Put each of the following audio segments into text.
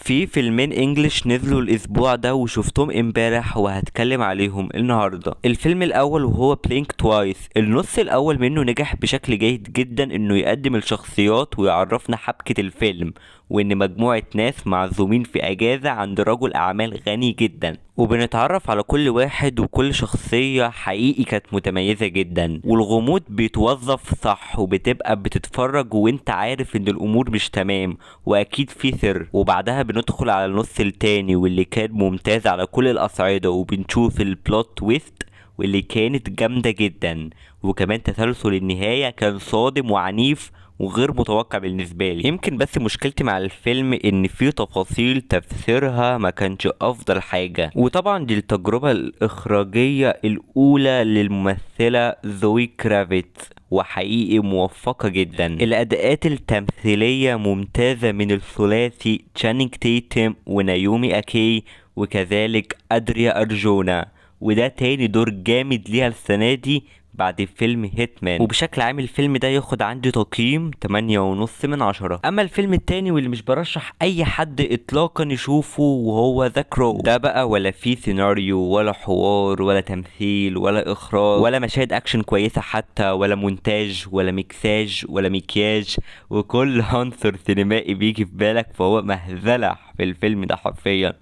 في فيلمين English نزلوا الاسبوع ده وشفتهم امبارح وهتكلم عليهم النهارده. الفيلم الاول وهو Blink Twice. النص الاول منه نجح بشكل جيد جدا انه يقدم الشخصيات ويعرفنا حبكة الفيلم، وان مجموعة ناس معزومين في اجازة عند رجل اعمال غني جدا، وبنتعرف على كل واحد وكل شخصية حقيقي كانت متميزة جدا، والغموض بيتوظف صح، وبتبقى بتتفرج وانت عارف ان الامور مش تمام واكيد في سر. وبعدها بندخل على النص التاني واللي كان ممتاز على كل الاصعدة، وبنشوف ال plot twist واللي كانت جامدة جدا، وكمان تسلسل النهاية كان صادم وعنيف وغير متوقع بالنسبة لي. يمكن بس مشكلتي مع الفيلم ان في تفاصيل تفسيرها ما كانش افضل حاجة. وطبعا دي التجربة الاخراجية الاولى للممثلة زوي كرافيتس، وحقيقي موفقة جدا. الاداءات التمثيلية ممتازة من الثلاثي تشانينج تيتم ونايومي اكي وكذلك ادريا ارجونا، وده تاني دور جامد ليها السنة دي بعد فيلم Hitman. وبشكل عام الفيلم ده ياخد عندي تقييم 8.5 من 10. اما الفيلم التاني واللي مش برشح اي حد اطلاقا يشوفه وهو The Crow. ده بقى ولا فيه سيناريو ولا حوار ولا تمثيل ولا اخراج ولا مشاهد اكشن كويسة حتى، ولا مونتاج ولا ميكساج ولا مكياج، وكل عنصر سينمائي بيجي في بالك فهو مهزلة في الفيلم ده حرفيا.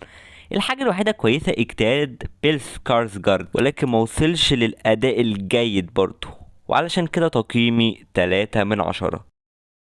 الحاجة الوحيدة كويسة اجتهاد بيل سكارسجارد، ولكن ما وصلش للأداء الجيد برضه، وعلشان كده تقييمي 3 من 10.